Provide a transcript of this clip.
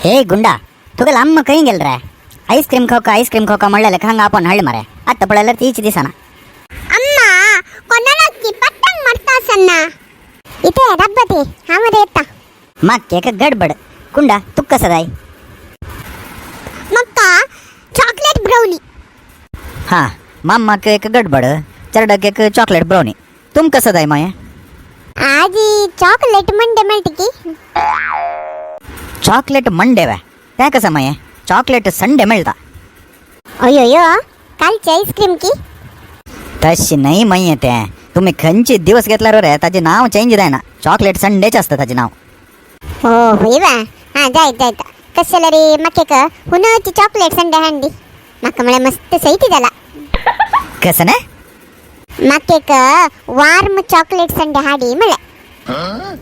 हे गुंडा, तुका लांब खंय गेल रे? आईस्क्रीम खावका, आईस्क्रीम खावका म्हणलें हांगा आपोवन हाडलें मरे. आत्तां पळयल्यार तीच दिसना. अम्मा, कोणाला पतंग मरता सन्ना इथे रब्बती हा मध्ये येता. माक्के एक गडबड. कुंडा, तुका कसं जाय? Mecca chocolate brownie. हां, माम्माक एक गडबड, चेरडाक एक चॉकलेट ब्राउनी. तुम कसं जाय माये? आजी चॉकलेट मंडे मेळटी की. चॉकलेट मंडे वे? ते कसं माये? चॉकलेट संडे मेळटा. अयो, कालची आईस्क्रीम की. तशी नाही माये ते. तुम्ही खंयची दिवस घेतल्यार रे ताजे नाव चेंज जायना. चॉकलेट संडेच असतं ताजे नाव. हो, होय वा. हा, जायत जायत. कशाला रे मकेक हुनची चॉकलेट संडे हांडी माका म्हळ्यार मस्त सैती जाला. कसं ना? माकेक वार्म चॉकलेट संडे हाडी म्हळ्यार.